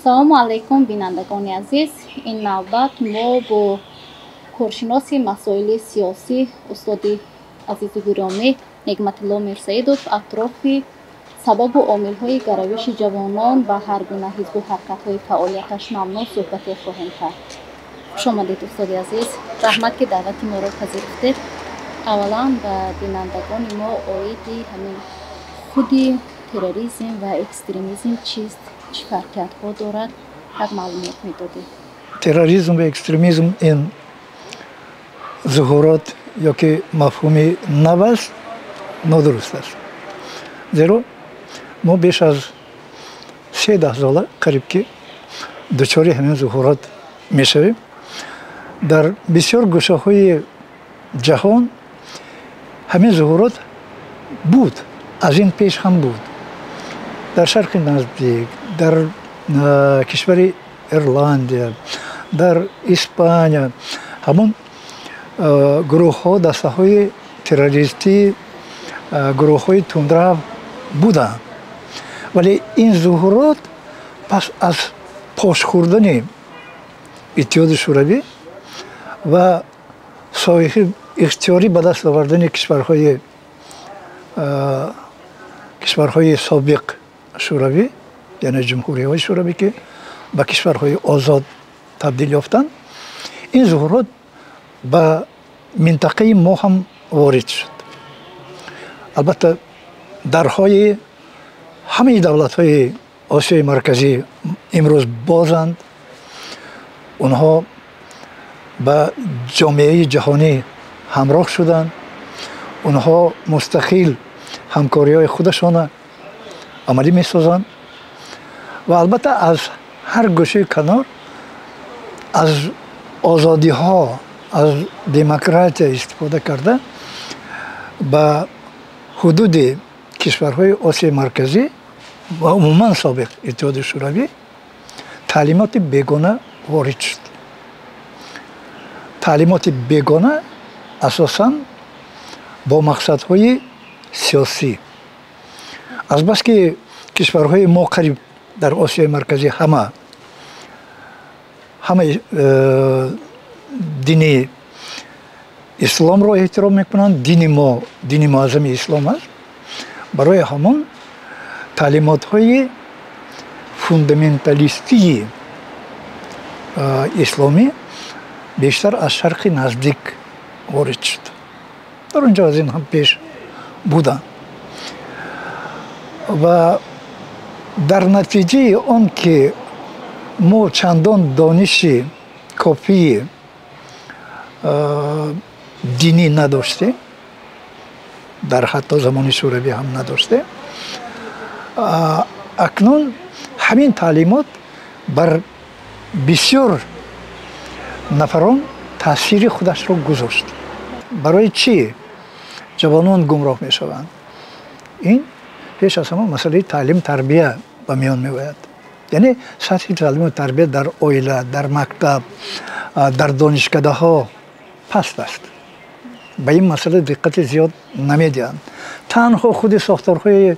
Салому алайкум, бинандагони азиз. Ин навбат мо бо коршиноси масоили сиёсӣ, устоди азизу гиромӣ Неъматулло Мирсаидов атрофи сабабу омилҳои гаравиши ҷавонон ба ҳар гуна ҳизбу ҳаракатҳои фаъолияташ мамнӯъ суҳбате хоҳем кард. Хуш омадед, устоди азиз. Раҳмат, ки даъвати моро пазируфтед. Аввалан ба бинандагони мо оиди ҳамин худи терроризм ва экстремизм чист, чӣ фарқиятҳо дорад, як маълумот медодед. Терроризм ва экстремизм ин зуҳурот ёки мафҳуми нав аст, нодуруст аст. Зеро мо беш аз се даҳсола қариб ки дучори ҳамин зуҳурот мешавем. Дар бисёр гӯшаҳои ҷаҳон ҳамин зуҳурот буд, аз ин пеш ҳам буд. Дар Шарқи Наздик, дар кишвари Ирландия, дар Испания ҳамон гурӯҳҳо, дастаҳои террористӣ, гурӯҳҳои тундрав буданд. Вале ин зуҳурот пас аз пош хӯрдани Иттиҳоди Шӯравӣ ва соҳиби ихтиёрӣ ба даст овардани кишварҳои собиқ шӯравӣ, яъне ҷумҳуриҳои шӯравӣ, ки ба кишварҳои озод табдил ёфтанд, ин зуҳурот ба минтақаи мо ҳам ворид шуд. Албатта, дарҳои ҳамаи давлатҳои Осиёи Марказӣ имрӯз бозанд. Онҳо ба ҷомеаи ҷаҳонӣ ҳамроҳ шуданд. Онҳо мустақил ҳамкориҳои худашона амалӣ месозанд ва албатта аз ҳар гӯшаи канор аз озодиҳо, аз демократия истифода карда ба ҳудуди кишварҳои Осиёи Марказӣ ва умуман собиқ Иттиҳоди Шӯравӣ таълимоти бегона ворид шуд. Таълимоти бегона асосан бо мақсадҳои сиёсӣ. Азбаски кишварҳои мо қариб дар Осиёи Марказӣ ҳамаи дини исломро эҳтиром мекунанд, дини мо дини муаззами ислом аст, барои ҳамон таълимотҳои фундаменталистии исломӣ бештар аз Шарқи Наздик ворид шуд. Дар он ҷо аз ин ҳам пеш буданд ва дар натиҷаи он ки мо чандон дониши кофии динӣ надоштем, дар ҳатто замони шӯравӣ ҳам надоштем, акнун ҳамин таълимот бар бисёр нафарон таъсири худашро гузошт. Барои чӣ ҷавонон гумроҳ мешаванд? Ин пеш аз ҳама масъалаи таълим тарбия ба миён меояд. Яъне сатҳи таълиму тарбия дар оила, дар мактаб, дар донишкадаҳо паст аст. Ба ин масъала диққати зиёд намедиҳанд. Танҳо худи сохторҳои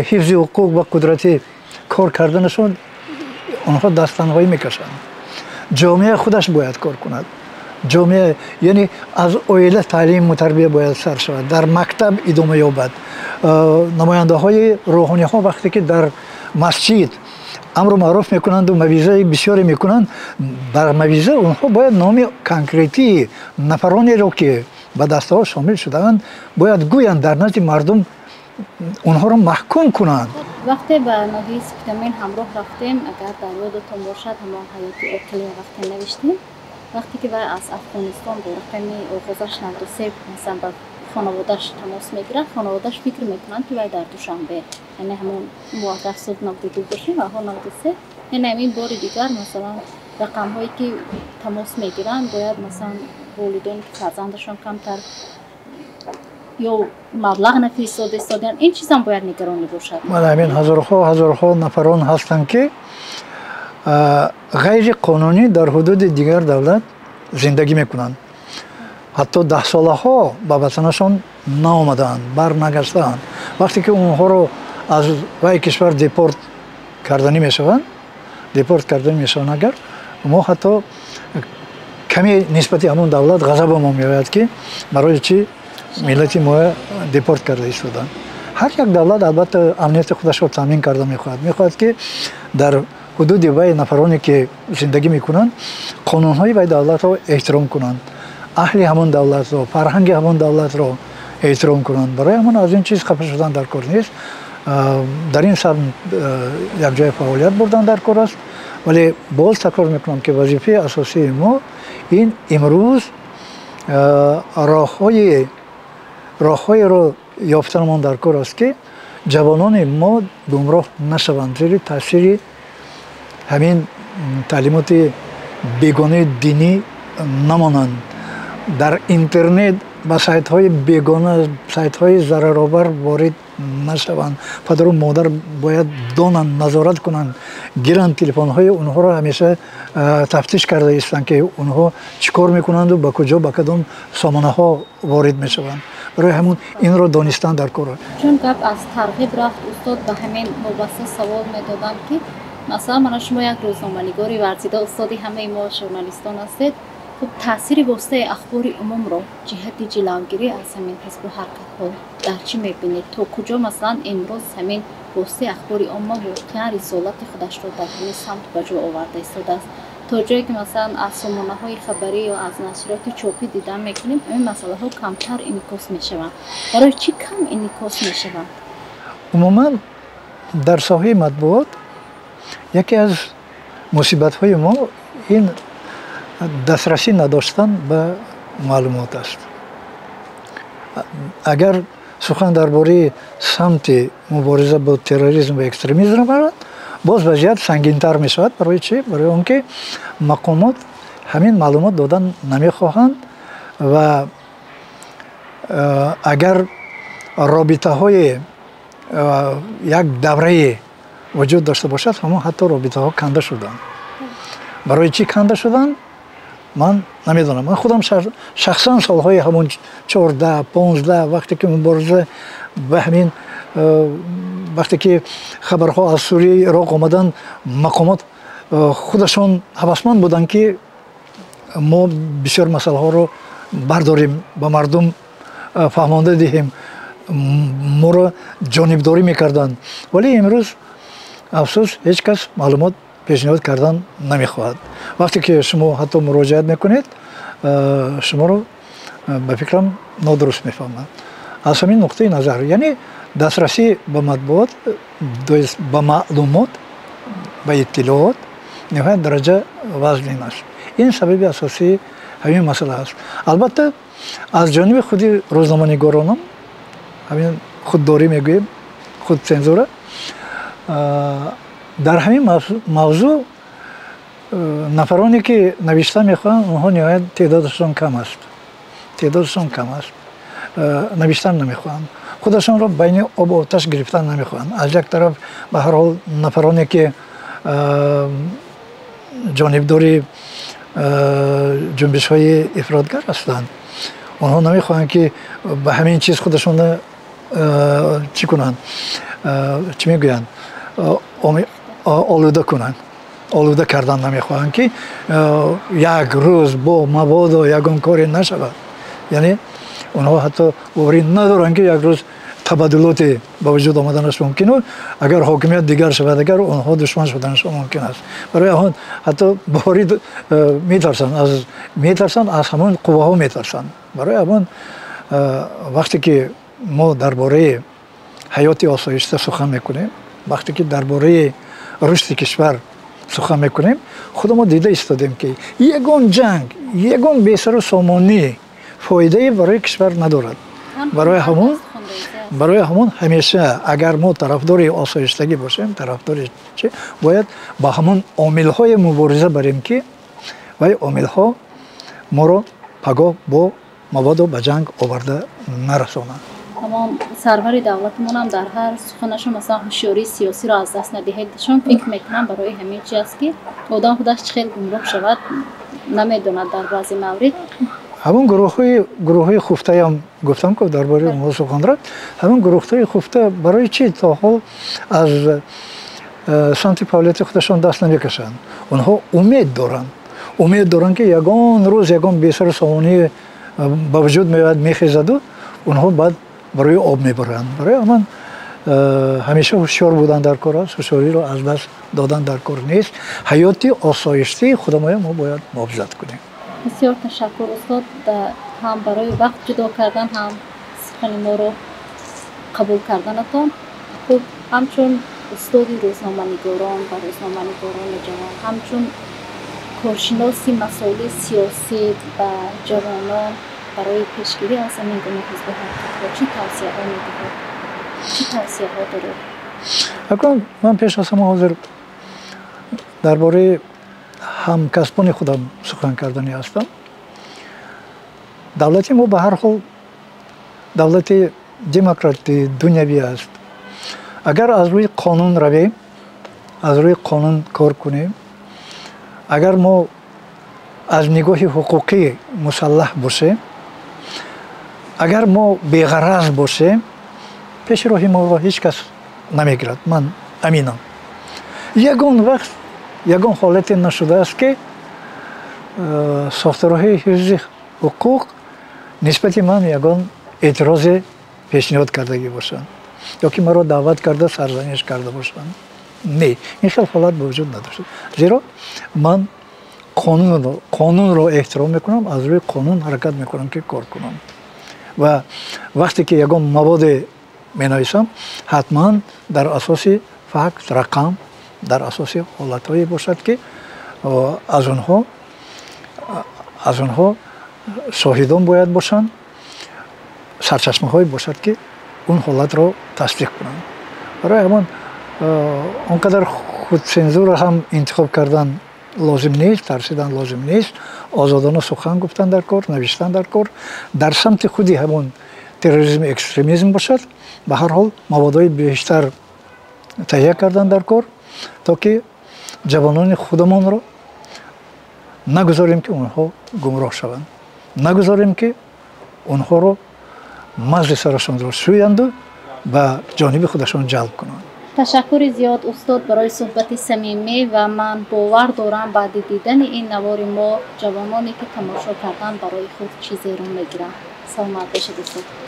ҳифзи ҳуқуқ ва қудратӣ кор карданашон, онҳо дасттанҳоӣ мекашанд. Ҷомеа худаш бояд кор кунад. Ҷомеа, яъне аз оила таълиму тарбия бояд сар шавад, дар мактаб идома ёбад. Намояндаҳои рӯҳониҳо вақте ки дар масҷид амру маъруф мекунанду мавизаи бисёре мекунанд, бар мавиза онҳо бояд номи конкретии нафаронеро, ки ба дастаҳо шомил шудаанд, бояд гӯянд, дар назди мардум онҳоро маҳкум кунанд. Вақте ба ноҳияи Спитамен ҳамроҳ рафтем, агар дар ёдатон бошад, ҳамон ҳаёти оқилия вақте навиштем, вақте ки вай аз Афғонистон бо рақами оғозаш 93, масалан, ба хонаводааш тамос мегирад, хонаводааш фикр мекунанд, ки вай дар Душанбе. Яъне ҳамон мо агар соли 92 бошем, ваҳо 93. Яъне ҳамин бори дигар, масалан, рақамҳое ки тамос мегиранд, бояд, масалан, волидоне ки фарзандашон камтар ё маблағ нафиристода истодаанд, ин чизам бояд нигаронӣ бошад. Мана ҳамин ҳазорҳо ҳазорҳо нафарон ҳастанд, ки ғайри қонунӣ дар ҳудуди дигар давлат зиндагӣ мекунанд. Ҳатто даҳсолаҳо ба ватанашон наомадаанд,арнагаштаанд. Вақте ки онҳоро аз вай кишвар депорт карданӣ мешаванд, депорт карда мешаванд, агар мо ҳатто каме нисбати ҳамон давлат ғазабамон меояд, ки барои чӣ миллати мо депорт карда истоданд. Ҳар як давлат албатта амнияти худашро таъмин карда мехоҳад, мехоҳад, ки дар ҳудуди вай нафароне ки зиндагӣ мекунанд, қонунҳои вай давлатро эҳтиром кунанд, аҳли ҳамон давлатро, фарҳанги ҳамон давлатро эҳтиром кунанд. Барои ҳамон аз ин чиз хафа шудан дар кор нест. Дар ин самт якҷоя фаъолият бурдан дар кор аст. Вале боз такрор мекунам, ки вазифаи асосии мо ин имрӯз роҳҳоеро ёфтанамон дар кор аст, ки ҷавонони мо гумроҳ нашаванд зери таъсири ҳамин таълимоти бегонаи динӣ намонанд, дар интернет ба сайтҳои бегона, сайтҳои зараровар ворид нашаванд. Падару модар бояд донанд, назорат кунанд, гиранд телефонҳои онҳоро, ҳамеша тафтиш карда истанд, ки онҳо чӣ кор мекунанду ба куҷо, ба кадом сомонаҳо ворид мешаванд. Барои ҳамун инро донистан дар кор. Чун гап аз тарғиб рафт, устод, ба ҳамин вобаста савол медодам, ки масалан мана шумо як рӯзноманигори варзида, устоди ҳамаи мо журналистон ҳастед. Хуб, таъсири воситаи ахбори умумро ҷиҳати ҷилавгирӣ аз ҳамин ҳизбу ҳаракатҳо дар чӣ мебинед? То куҷо масалан имрӯз ҳамин воситаи ахбори омма воқеан рисолати худашро дар ҳамин самт ба ҷо оварда истодааст? То ҷое ки масалан аз сомонаҳои хабарӣ ё аз нашриёти чопӣ дидан мекунем, ҳамин масъалаҳо камтар инъикос мешаванд. Барои чӣ кам инъикос мешаванд? Умуман дар соҳаи матбуот яке аз мусибатҳои мо ин дастрасӣ надоштан ба маълумот аст. Агар сухан дар бораи самти мубориза бо терроризм ва экстремизм равад, боз вазъият сангинтар мешавад. Барои чӣ? Барои он ки мақомот ҳамин маълумот додан намехоҳанд ва агар робитаҳои як даврае вуҷуд дошта бошад, ҳамон ҳатто робитаҳо канда шуданд. Барои чӣ канда шуданд, ман намедонам. Ман худам шахсан солҳои ҳамон 14, 15, вақте ки мубориза ба ҳамин, вақте ки хабарҳо аз Сурияи Ироқ омаданд, мақомот худашон ҳавасманд буданд, ки мо бисёр масъалаҳоро бардорем, ба мардум фаҳмонда диҳем, моро ҷонибдорӣ мекарданд. Вале имрӯз, афсӯс, ҳеҷ кас маълумот пешниҳод кардан намехоҳад. Вақте ки шумо ҳатто муроҷиат мекунед, шуморо, ба фикрам, нодуруст мефаҳманд. Аз ҳамин нуқтаи назар, яъне дастрасӣ ба матбуот, ба маълумот, ба иттилоот ниҳоят дараҷа вазнин аст. Ин сабаби асосии ҳамин масъала аст. Албатта, аз ҷониби худи рӯзноманигоронам ҳамин худдорӣ мегӯем, худцензура дар ҳамин мавзӯъ. Нафароне ки навишта мехоҳанд, онҳо ниҳоят теъдодашон кам аст, теъдодашон кам аст. Навиштан намехоҳанд, худашонро байни обу оташ гирифтан намехоҳанд. Аз як тараф, ба ҳар ҳол, нафароне ки ҷонибдори ҷунбишҳои ифротгар ҳастанд, онҳо намехоҳанд, ки ба ҳамин чиз худашонро чӣ кунанд, чӣ мегӯянд, олуда кунанд, олуда кардан намехоҳанд, ки як рӯз бо мабодо ягон коре нашавад. Яъне онҳо ҳатто боварӣ надоранд, ки як рӯз табаддулоте ба вуҷуд омаданаш мумкину, агар ҳокимият дигар шавад, агар онҳо душман шуданаш мумкин аст. Барои он ҳатто боварӣ метарсанд, метарсанд, аз ҳамон қувваҳо метарсанд. Барои ҳамон вақте ки мо дар бораи ҳаёти осоишта сухан мекунем, вақте ки дар бораи рушди кишвар сухан мекунем, худамо дида истодем, ки ягон ҷанг, ягон бесару сомонӣ фоидае барои кишвар надорад. Барои ҳамон ҳамеша агар мо тарафдори осоиштагӣ бошем, тарафдори чи, бояд ба ҳамон омилҳое мубориза барем, ки вай омилҳо моро пагоҳ бо мабодо ба ҷанг оварда нарасонанд. Ҳамон сарвари давлатмонам дар ҳар суханашон масалан ҳушёрии сиёсиро аз даст надиҳедшон. Фикр мекунам, барои ҳамин чи аст, ки одам худаш чӣ хел гумроҳ шавад, намедонад дар баъзе маврид. Ҳамон гурӯҳҳои хуфтаям гуфтам, ки дар бораи онҳо сухан рафт. Ҳамон гурӯҳҳои хуфта барои чӣ то ҳол аз Самти фаъолияти худашон даст намекашанд. Онҳо умед доранд, умед доранд, ки ягон рӯз ягон бесару сомонӣ ба вуҷуд меояд, мехезаду онҳо баъд барои об мебаранд. Барои ҳаман ҳамеша ҳушёр будан дар кор аст, ҳушёриро аз даст додан дар кор нест. Ҳаёти осоиштии худамоя мо бояд муҳофизат кунем. Бисёр ташаккур, устод, ҳам барои вақт ҷудо кардан, ҳам сухани моро қабул карданатон. Хуб, ҳамчун устоди рӯзноманигорон ва рӯзноманигорони ҷавон, ҳамчун коршиноси масоили сиёсӣ, ба ҷавонон барои пешгирӣ аз ҳамин гуна ҳизбу ҳаракатҳо чӣ тавсияҳо медиҳед, чӣ тавсияҳо доред? Акнун ман пеш аз ҳама ҳозир дар бораи ҳамкасбони худам сухан карданӣ ҳастам. Давлати мо ба ҳар ҳол давлати демократӣ, дунявӣ аст. Агар аз рӯи қонун равем, аз рӯи қонун кор кунем, агар мо аз нигоҳи ҳуқуқӣ мусаллаҳ бошем, агар мо беғараз бошем, пеши роҳи моро ҳеҷ кас намегирад. Ман аминам, ягон вақт ягон ҳолате нашудааст, ки сохторҳои ҳифзи ҳуқуқ нисбати ман ягон эътирозе пешниҳод кардагӣ бошанд ё ки маро даъват карда, сарзаниш карда бошанд. Не, ин хел ҳолат ба вуҷуд надошт, зеро ман қонунро эҳтиром мекунам, аз рӯи қонун ҳаракат мекунам, ки кор кунам. Ва вақте ки ягон маводе менависам, ҳатман дар асоси факт, рақам, дар асоси ҳолатҳое бошад, ки аз онҳо шоҳидон бояд бошанд, сарчашмаҳое бошад, ки он ҳолатро тасдиқ кунанд. Барои ҳамон он қадар худсензура ҳам интихоб кардан лозим нест, тарсидан лозим нест. Озодона сухан гуфтан дар кор, навиштан дар кор. Дар самти худи ҳамон терроризм, экстремизм бошад, ба ҳар ҳол маводҳои бештар таҳия кардан дар кор, то ки ҷавонони худамонро нагузорем, ки онҳо гумроҳ шаванд, нагузорем, ки онҳоро мағзи сарашонро шӯянду ба ҷониби худашон ҷалб кунанд. Ташаккури зиёд, устод, барои суҳбати самимӣ. Ва ман бовар дорам, баъди дидани ин навори мо ҷавононе, ки тамошо кардан, барои худ чизеро мегиранд. Саломат бошед, устод.